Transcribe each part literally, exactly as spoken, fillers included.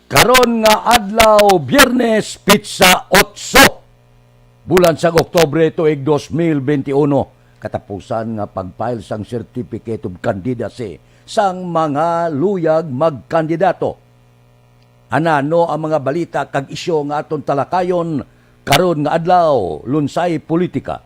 Karon nga adlaw, Biyernes, petsa otso, bulan sang Oktubre, tuig dos mil benti uno, katapusan nga pag-file sang Certificate of Candidacy sang mga luyag magkandidato. Anano ang mga balita kag isyu nga aton talakayon karon nga adlaw, Lunsay Politika?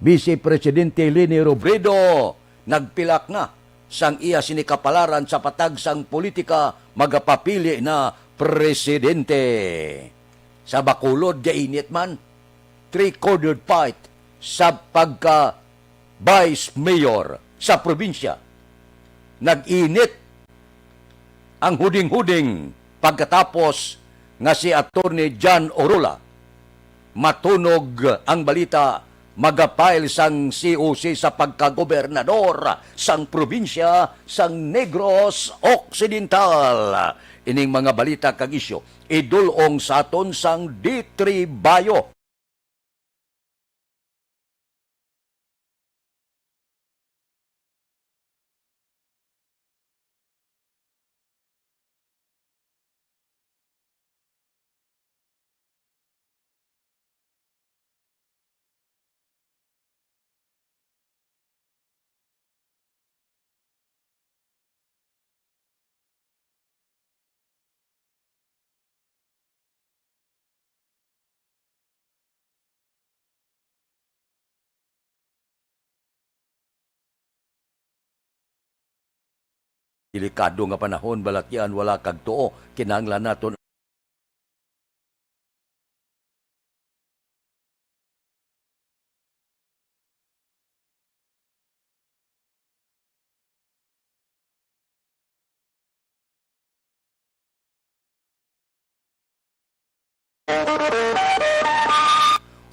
Vice Presidente Leni Robredo nagpilak na sang iya sini kapalaran sa patag sang politika, magapapili na presidente. Sa Bacolod, gainit man, three-cornered fight sa pagka vice mayor sa probinsya. Nag-init ang huding-huding pagkatapos nga si Attorney John Orula, matunog ang balita, magapile sang C O C sa pagkagobernador sang probinsya sang Negros Occidental. Ining mga balita kag isyu idul-ong sa aton sang D three Bio. Delikado nga panahon, balatian, wala kag tuo. Kinahanglan naton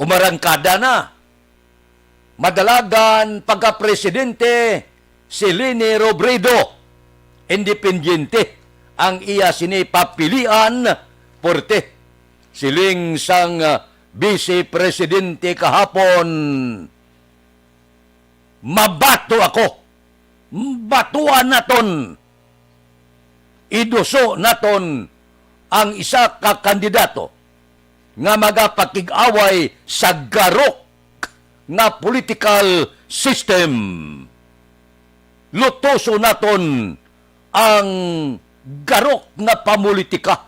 Umarangkada na. Madalagan pagka-presidente si Leni Robredo. Independiente ang iya sini papilian, porte. Siling sang, ah, Vice Presidente kahapon, "Mabato ako. Batuan naton. Iduso naton ang isa ka kandidato nga magapakig-away sa garok nga political system. Lutoso naton ang garok nga pamulitika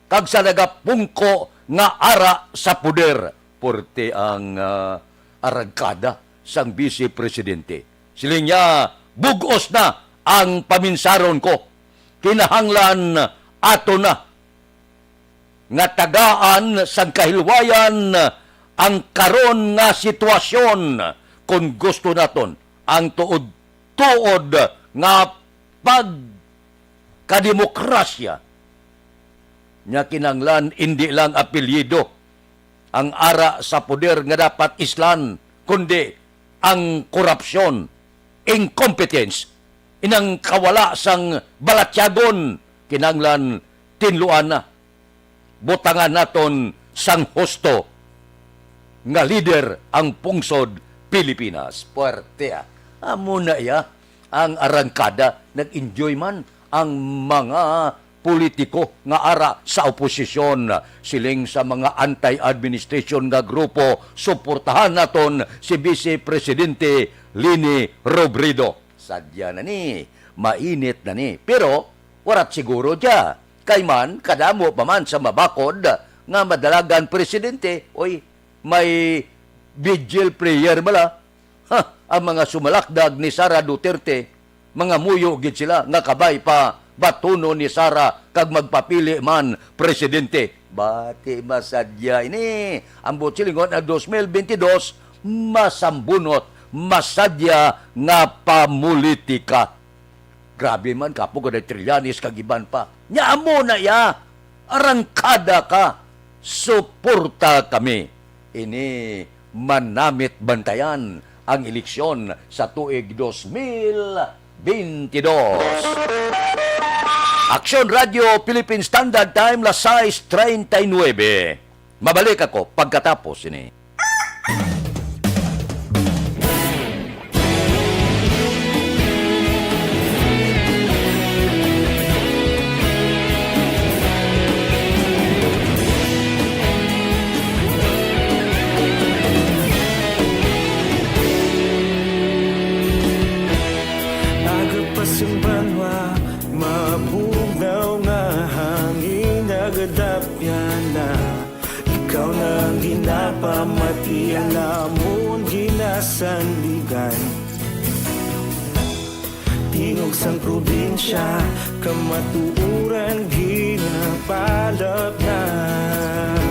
kag sa nagapungko nga ara sa poder." Porte ang, ah, arangkada sang Vice Presidente. Siling niya, "Bug-os na ang paminsaron ko. Kinahanglan ato na nga tagaan sang kahilwayan ang karon nga sitwasyon kon gusto naton ang tuod-tuod nga pagkademokrasya." Nya kinahanglan indi lang apelyido ang ara sa poder nga dapat islan, kundi ang korupsyon, incompetence, inang kawala sang balatyagon, kinahanglan tinluan na. Butangan naton sang husto nga lider ang pungsod Pilipinas. Puwerte, ah. Amo na iya ang arangkada. Nag-enjoy man ang mga politiko nga ara sa oposisyon. Siling sa mga anti-administration nga grupo, suportahan naton si Vice Presidente Leni Robredo. Sadya na ni, mainit na ni. Pero, warat siguro dya. Kay man, kadamo pa man sa mabakod nga madalagan presidente, oy, may vigil prayer bala. Ha, ang mga sumalakdag ni Sara Duterte, mga muyo gid sila nga kabay pa batunon ni Sara kag magpapili man presidente. Bati masadya ini. Ang buot silingon, ang dos mil benti dos, masambunot, masadya nga pamulitika. Grabe man, kapo ko na Trillanes kag iban pa. Nya amo na iya, arangkada ka, suporta kami. Ini manamit bantayan ang eleksyon sa tuig dos mil benti dos. Aksyon Radio Philippine Standard Time, las sais treinta y nueve. Mabalik ako pagkatapos ini. Iya namon ginasandigan. Tingog sang probinsya, kamatuoran ginapalapnag.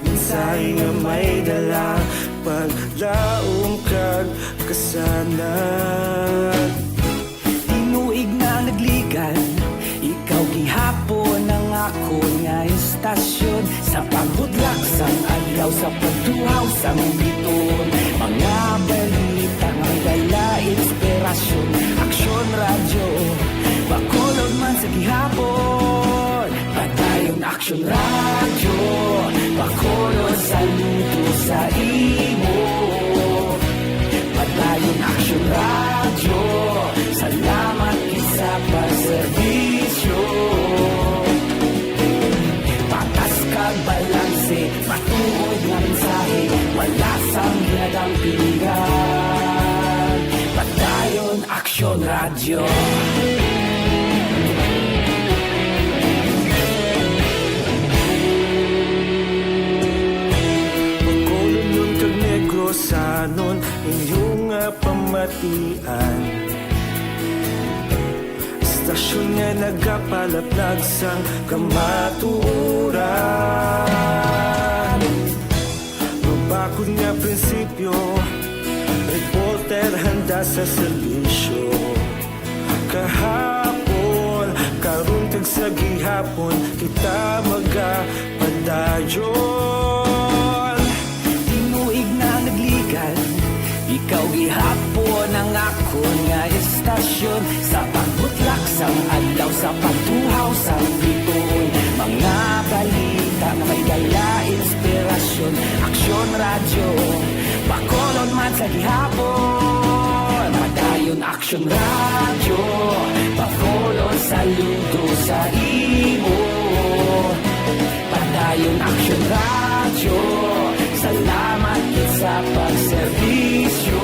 Mensahe nga may dala, paglaom kag kasanag. Tinuig na nagligan, ikaw gihapon ang akon nga istasyon. Sa pagbudlak sang adlaw, sa pagtuhaw sang bituon, mga balita nga may dala inspirasyon. Aksyon Radyo, Bacolod man sa gihapon. Padayon Aksyon Radyo, Bacolod, saludo sa imo. Padayon Aksyon Radyo, salamat gid sa pagserbisyo. Patas kag balanse, matuod nga mensahe, wala sang ginadampingan. Padayon Aksyon Radyo. Bacolodnon kag Negrosanon, inyo nga pamatian. Istasyon nga nagapalaplag sang kamatuoran. Mabakod nga prinsipyo, reporter handa sa serbisyo. Kahapon, karon kag sa gihapon, kita magapadayon. Tinuig na nagligan, ikaw gihapon ang akon nga istasyon. Sa pagbutlak sang adlaw, sa pagtuhaw sang bituon, mga balita nga may dala inspirasyon. Aksyon Radyo, Bacolod man sa gihapon. Padayon Aksyon Radyo, Bacolod, saludo sa imo. Padayon Aksyon Radyo, salamat gid sa pagserbisyo.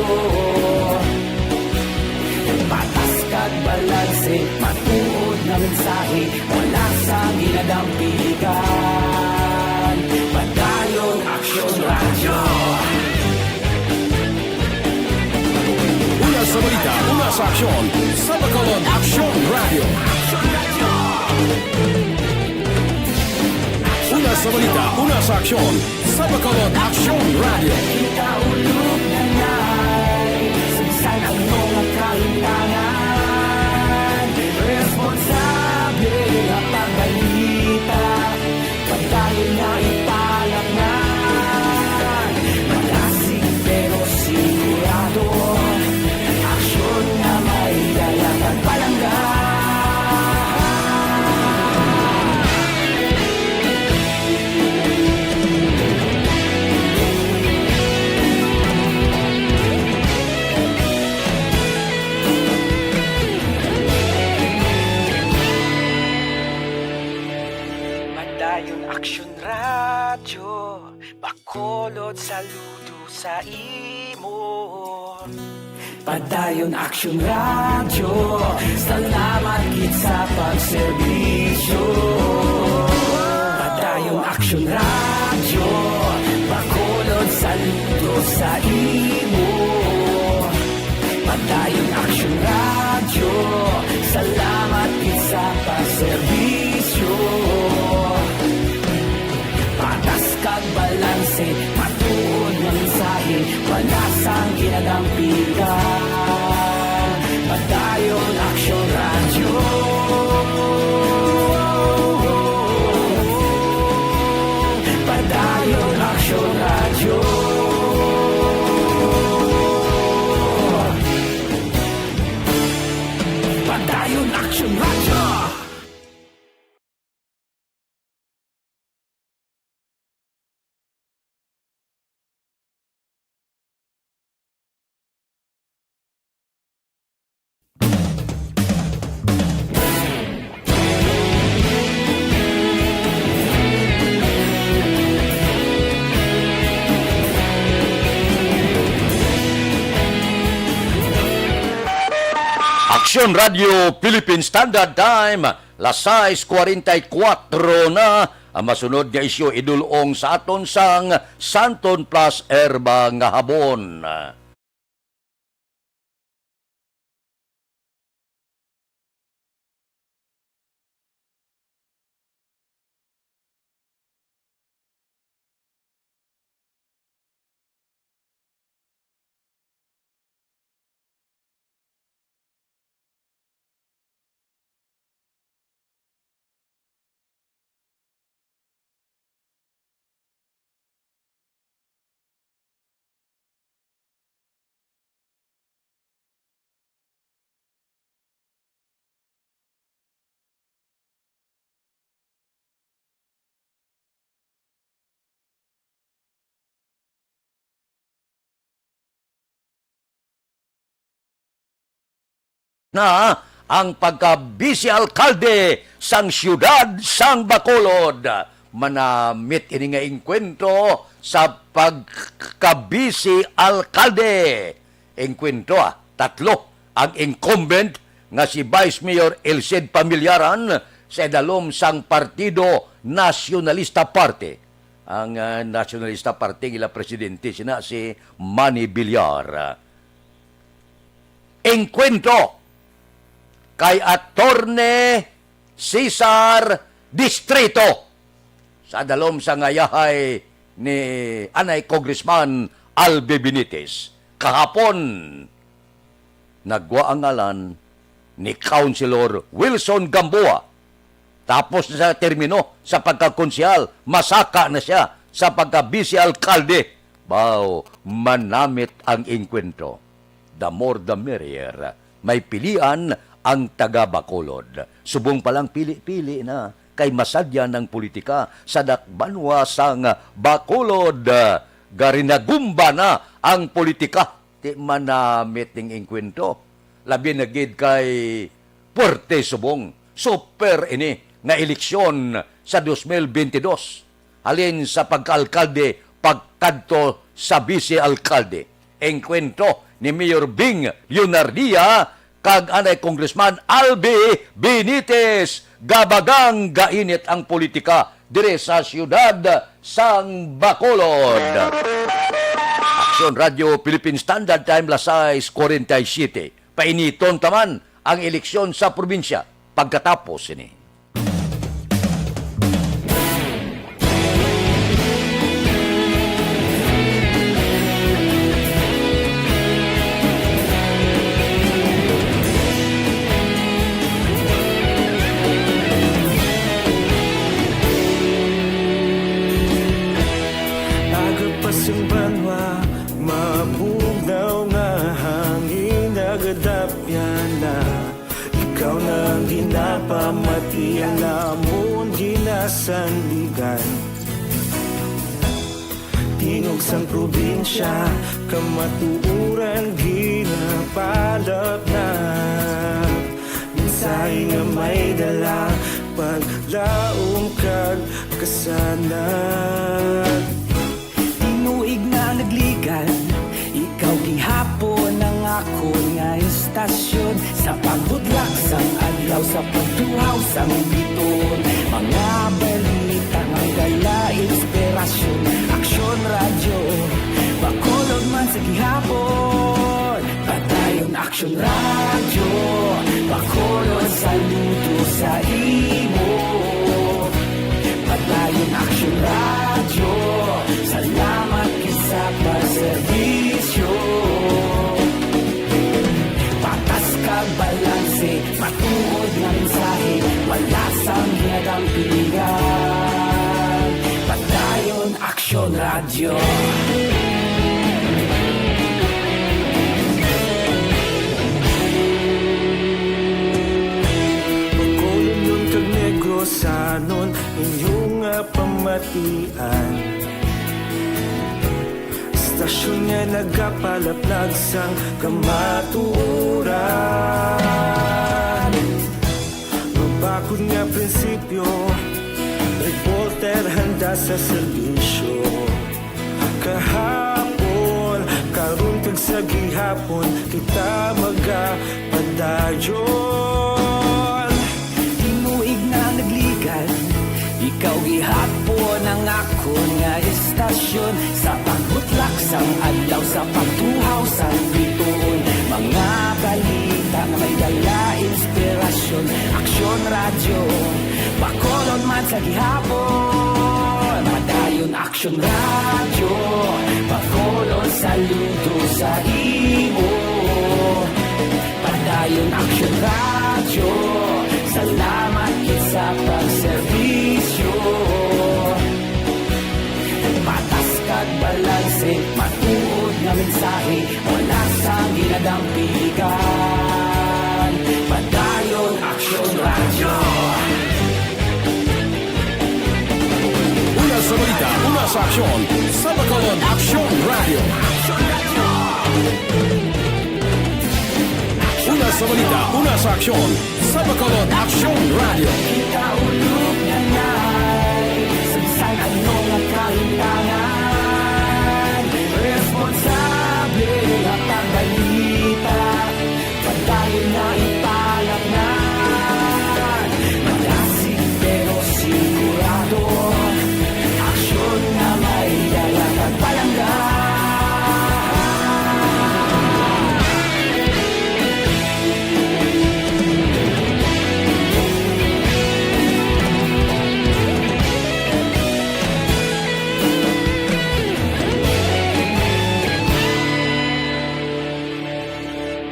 Patas kag balanse, matuod nga mensahe, wala sang ginadampigan. Padayon Aksyon Radyo. Una sa balita, una sa aksyon, sa Bacolod Aksyon Radyo. Una sa balita, una sa aksyon, sa Bacolod Aksyon Radyo. Kita ulog na nai, sa bisan ano nga kahintangan, responsable nga pagbalita. Padayon nga ipalapngan, malasig pero sigurado, aksyon nga may dala kag palangga. Padayon Aksyon Radyo, Bacolod, saludo sa imo. Padayon Aksyon Radyo, salamat gid sa pagserbisyo. Padayon Aksyon Radyo, Bacolod, saludo sa imo. Padayon Aksyon Radyo, salamat gid sa pagserbisyo. Patas kag balanse, matuod nga mensahe, wala sang ginadampigan. Padayon Aksyon Radyo. Padayon Aksyon Radyo. Padayon Aksyon Radyo. Aksyon Radio Philippine Standard Time, las sais cuarenta y cuatro na. Ang masunod nga isyu idul-ong sa aton sang Santon Plus Herba nga Habon. Na ang pagka-bise alkalde sang siyudad sang Bacolod. Manamit ini nga engkwentro sa pagka-bise alkalde. Engkwentro, ah, tatlo ang incumbent nga si Vice Mayor El Cid Pamillaran sa idalom sang Partido Nacionalista Party. Ang, ah, Nacionalista Party, ang ila presidente sina si Manny Villar. Engkwentro kay Attorney Cesar Distrito sa dalom sa ngayahay ni anay Congressman Albi Benitez. Kahapon, nagwa ang ngalan ni Councilor Wilson Gamboa. Tapos na sa termino sa pagkakonsehal, masaka na siya sa pagka-bise alkalde. Baw, manamit ang engkwentro. The more the merrier. May pilian ang taga Bacolod. Subong pa lang pili-pili na kay masadya ng politika sa dakbanwa sang Bacolod. Garinagumba na ang politika. Ti manamit ning engkwentro. Labi na gid kay puwerte subong, super ini nga eleksyon sa dos mil bentidós. Halin sa pagkaalkalde pagkadto sa bise-alkalde. Engkwentro ni Mayor Bing Leonardia kag anay Congressman Albi Benitez. Gabagang gainit ang politika diri sa siyudad sang Bacolod. Aksyon Radio Philippine Standard Time, las sais kuwarenta y siyete. Painiton ta man ang eleksyon sa probinsya pagkatapos sini. Aga pa sing banwa, mabugnaw nga hangin nagadapyan na. Ikaw na ang ginapamati, ang amon ginasandigan. Tingog sang probinsya, kamatuoran ginapalapnap. Mensahe nga may dala, paglaom kag kasanag. Tinuig na nagligan, ikaw gihapon ang akon nga istasyon. Sa pagbudlak sang adlaw, sa pagtuhaw sang bituon, mga balita nga dala inspirasyon. Aksyon Radyo, Bacolod man sa gihapon. Padayon Aksyon Radyo, Bacolod, saludo sa imo. Padayon Aksyon Radyo, salamat gid sa pagserbisyo. Patas kag balanse, matuod nga mensahe, wala sang ginadampingan. Padayon Aksyon Radyo. Bacolodnon kag Negrosanon, inyo nga pamatian. Istasyon nga nagapalaplag sang kamatuoran. Mabakod nga prinsipyo, reporter handa sa serbisyo. Kahapon, karon, kag sa gihapon, kita magapadayon. Tinuig na nagligan, ikaw gihapon Tasyon sa pagbutlak sang adlaw, sa pagtuhaw sang bituon, mga balita nga may dala inspirasyon. Aksyon Radyo, Bacolod man sa gihapon. Padayon Aksyon Radyo, Bacolod saludo sa imo. Padayon Aksyon Radyo, salamat gid sa pagserbisyo. Patas kag balanse, matuod nga mensahe, wala sang ginadampigan. Padayon Aksyon Radyo. Una sa balita, una sa aksyon, sa Bacolod Aksyon Radyo. Una sa balita, una sa aksyon, sa Bacolod Aksyon Radyo. Kita ulog na nay, sa bisan ano nga kahimtangan, responsable nga pagbalita. Padayon na ipalatngan, malasig pero sigurado, aksyon nga may dala kag palangga.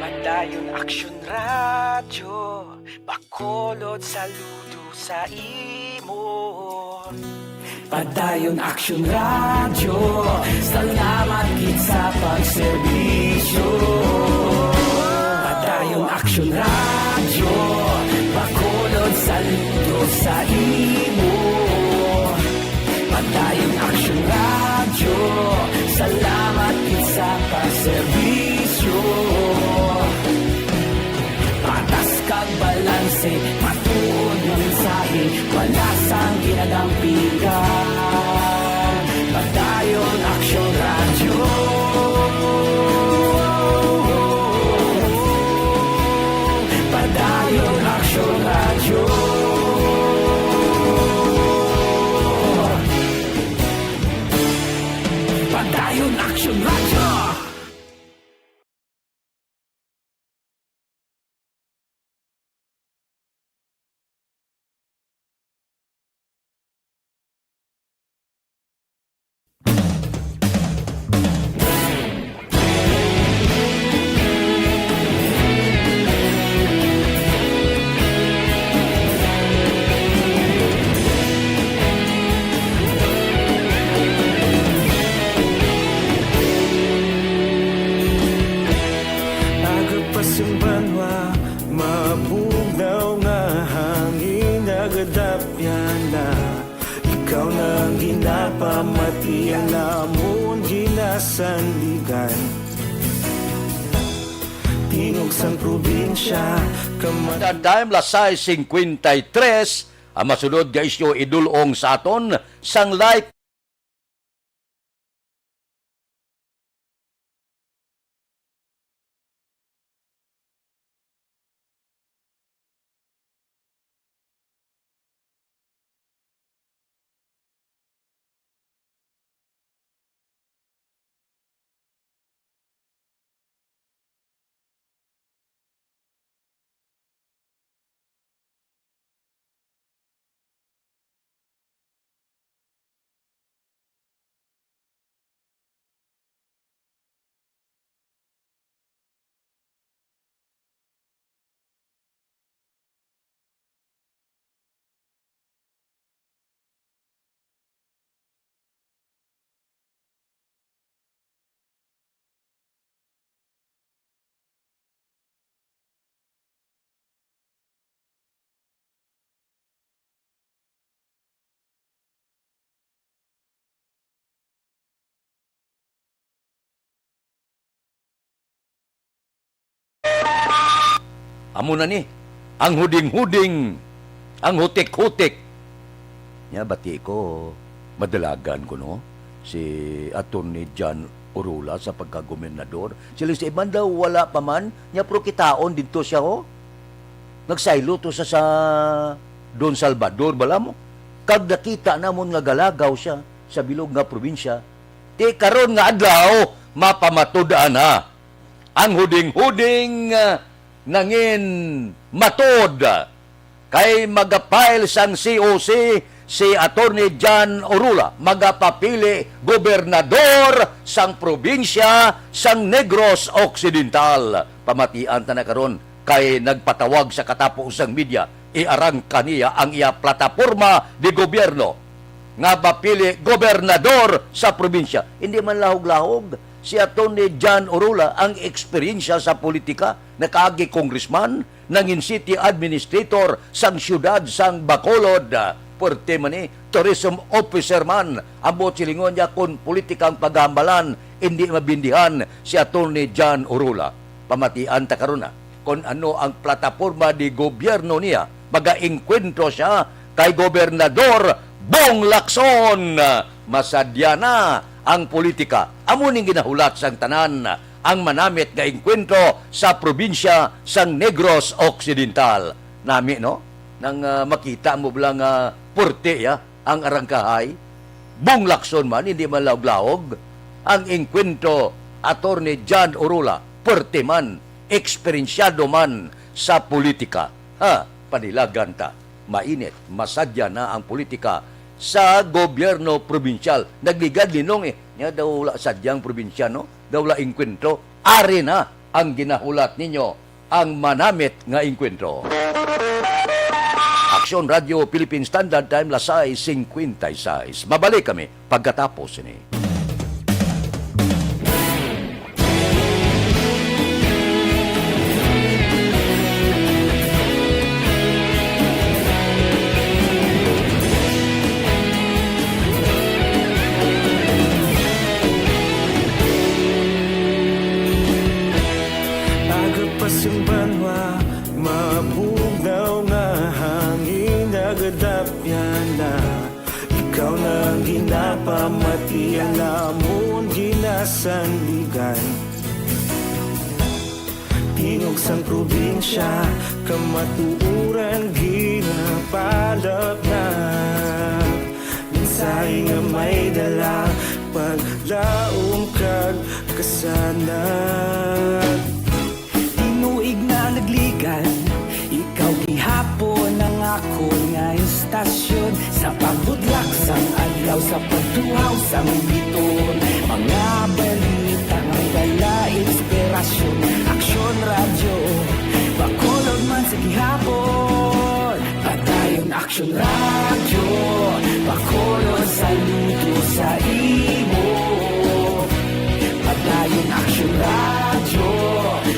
Padayon Aksyon Radyo, Bacolod saludo sa imo. Padayon Aksyon Radyo, salamat gid sa pagserbisyo. Padayon Aksyon Radyo, Bacolod saludo sa imo. Padayon Aksyon Radyo, salamat gid sa pagserbisyo. Patas kag balanse, matuod nga mensahe, wala sang ginadampigan. Padayon Aksyon Radyo. Padayon Aksyon Radyo. Padayon Aksyon Radyo. Agapasimbanwa, mabugnaw nga hangin, nagadapyan na. Ikaw na ang ginapamati, ang amon ginasandigan. Tingog sang probinsya, kama- Sa time, las sais cincuenta y tres, ang masunod nga isyu idul-ong sa aton sang life. Amo na ni, ang huding-huding, ang hutik-hutik. Nya, bati ko, madalagan ko, no? Si Attorney John Orula sa pagkagobernador. Si Lisa Iban daw wala pa man, nya pero kitaon didto siya, ho? Nagsaylo to sa, sa Don Salvador, bala mo? Kag nakita namon nga galagaw siya. sa bilog nga probinsya. Ti karon nga adlaw, mapamatud-an na ang huding-huding, ah, nangin matod kay magapile sang C O C si Attorney John Orula, magapapili gobernador sang probinsya sang Negros Occidental. Pamatian ta na karon kay nagpatawag sa katapo sang media, iarangka niya ang iya plataporma di gobyerno nga mapili gobernador sa probinsya. Hindi man lahog-lahog, si Attorney John Orula ang eksperyensya sa politika, nakaagi congressman, nangin city administrator sang siyudad sang Bacolod. Puwerte man ni tourism officer man, ang buot silingon niya, kon politikang paghambalan, hindi mabindihan si Attorney John Orula. Pamatian ta karon na kon ano ang plataporma di gobyerno niya. Magaengkwentro siya kay Gobernador Bong Lacson. Masadya na ang politika. Amo ning ginahulat sang tanan ang manamit nga engkwentro sa probinsya sang Negros Occidental. Nami, no? Nang, ah, makita mo bala nga puwerte, ya, ang arangkahay. Bong Lacson man, hindi man lahog-lahog. Ang engkwentro, Attorney John Orula, puwerte man, eksperensyado man sa politika. Ha, panilagan ta. Mainit, masadya na ang politika sa gobyerno probinsyal. Nagligad linong, eh. Nya daw wala sadyang probinsya, no? Daw wala engkwentro. Ari na ang ginahulat ninyo, ang manamit nga engkwentro. Aksyon Radio Philippine Standard Time, las sais cincuenta y seis. Mabalik kami pagkatapos sini. Aga pa sing banwa, mabugnaw nga hangin, nagadapyan na. Ikaw na ang ginapamati, ang amon ginasandigan. Tingog sang probinsya, kamatuoran ginapalapnag. Mensahe nga may dala, paglaom kag kasanag. Tinuig na nagligad, ikaw gihapon ang akon nga istasyon. Sa pagbutlak sang adlaw, sa pagtuhaw sang biton, mga balita nga may dala inspirasyon. Aksyon Radyo, Bacolod man sa gihapon. Padayon Aksyon Radyo, Bacolod, saludo sa imo. Padayon Aksyon Radyo,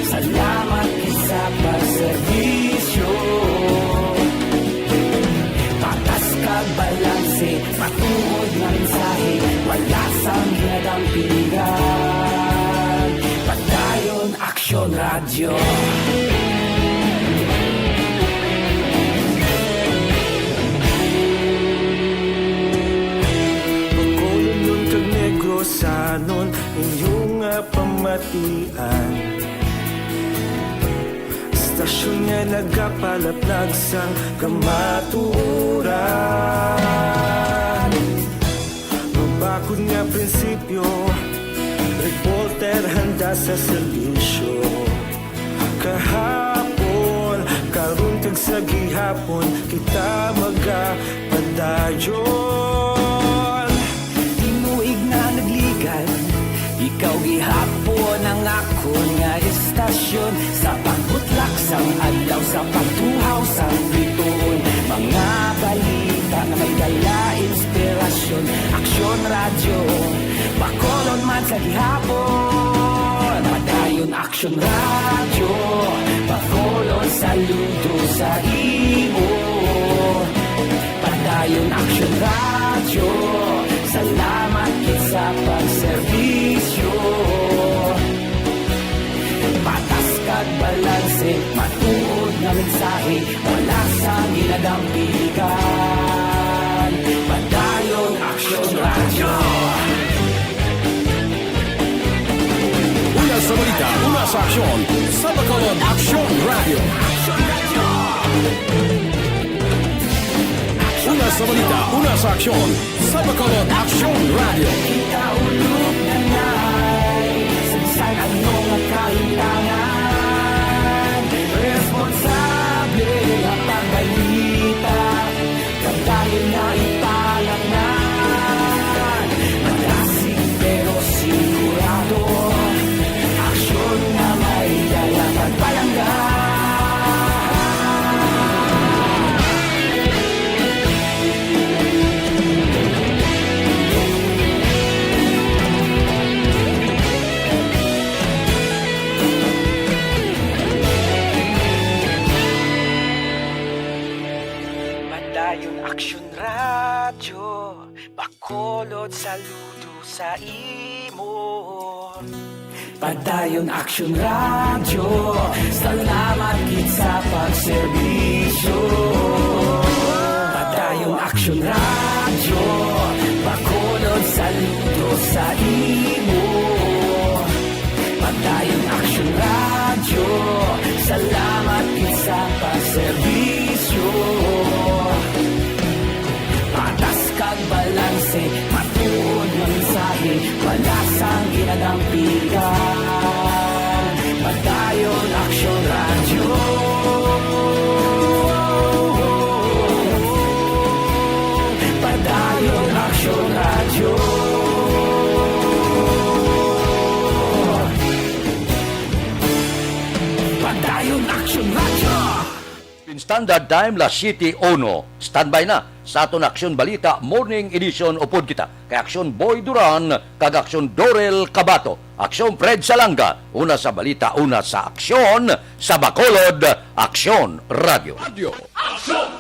salamat gid sa pagserbisyo. Patas kag balanse, matuod nga mensahe, wala sang ginadampigan. Padayon Aksyon Radyo. Bacolodnon kag Negrosanon, inyo nga pamatian. Istasyon nga nagapalapnag sang kamatuoran. Mabakod nga prinsipyo, reporter handa sa serbisyo. Kahapon, karon kag sa gihapon, kita magapadayon. Tinuig na nagligad, ikaw gihapon ang akon nga istasyon. Sa pagbutlak sang adlaw, sa pagtuhaw sang biton, mga balita nga may dala inspirasyon. Aksyon Radyo, Bacolod man sa gihapon. Padayon Aksyon Radyo, Bacolod, saludo sa imo. Padayon Aksyon Radyo, salamat gid sa pagserbisyo. Patas kag balanse, matuod nga mensahe, wala sang ginadampigan. Padayon Aksyon Radyo. Una sa balita, una sa aksyon, sa Bacolod, Aksyon Radyo. Una Sa balita, una sa aksyon, sa Bacolod Aksyon Radio. Kita ulog na nai, sa bisan ano nga kahintangan, responsable ang pagbalita, kag dayon nga ipalangnan. Madasig pero sigurado, aksyon nga may dala kag palangga. Padayon Aksyon Radyo, Bacolod, saludo sa imo. Padayon Aksyon Radyo, salamat gid sa pagserbisyo. Padayon Aksyon Radyo, Bacolod, saludo sa imo. Padayon Aksyon Radyo, salamat gid sa pagserbisyo. Patas kag balanse, matuod nga mensahe, balasang ginadampigan. Padayon Aksyon Radyo. Padayon Aksyon Radyo. Padayon Aksyon Radyo. Philippine Standard Time, las siete uno. Standby na sa aton Aksyon Balita Morning Edition. Upod kita kay Aksyon Boy Duran kag Aksyon Dorel Cabato. Aksyon Fred Salanga, una sa balita, una sa aksyon, sa Bacolod Aksyon Radio. Radio. Aksyon!